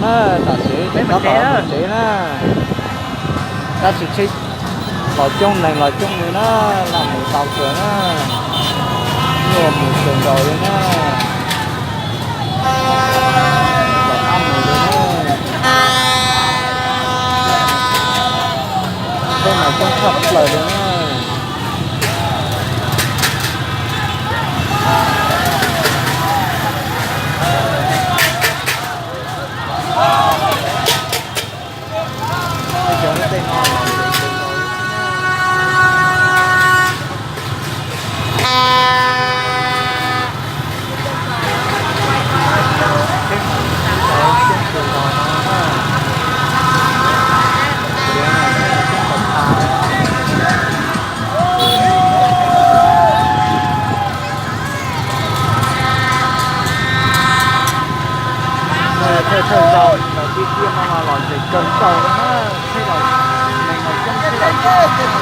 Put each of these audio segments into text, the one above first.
Tam sim no tab tom mus tsev na, tab sis tsheb los coob neeg los coob li na, los mus tau kawg na, nyuaj mus kawg nkaus li na. Los ab mus li na, tsheb mas coob tshaj plaws li na. Thawj thawj zaug ntawm tib tiaj no los lom zem kawg nkaus na, tsheb los, neeg los coob tsheb los coob. Lom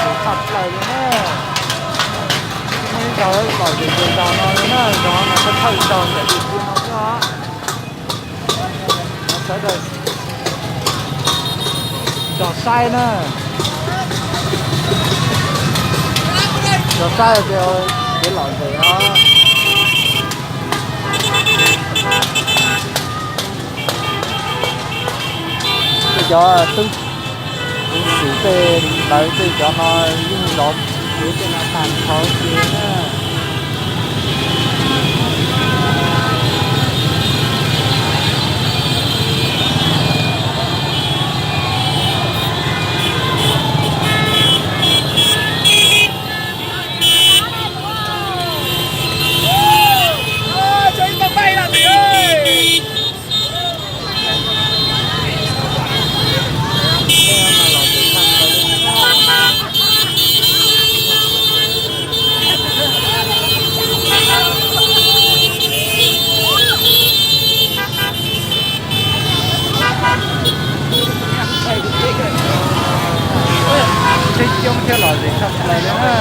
zem tshaj plaws li na. Muaj ib zaug lom zem kawg zaug no li na, zaum no thawj zaug ntawm tib tiaj no xwb os. Sawv daws zog saib na. Zog saib ces kev lom zem os. Tej cov tub kuv xwm tej lawv tej cov no yeej zov kev tej no tag nrho ces na. Tsheb coob thiab lom zem tshaj plaws li na.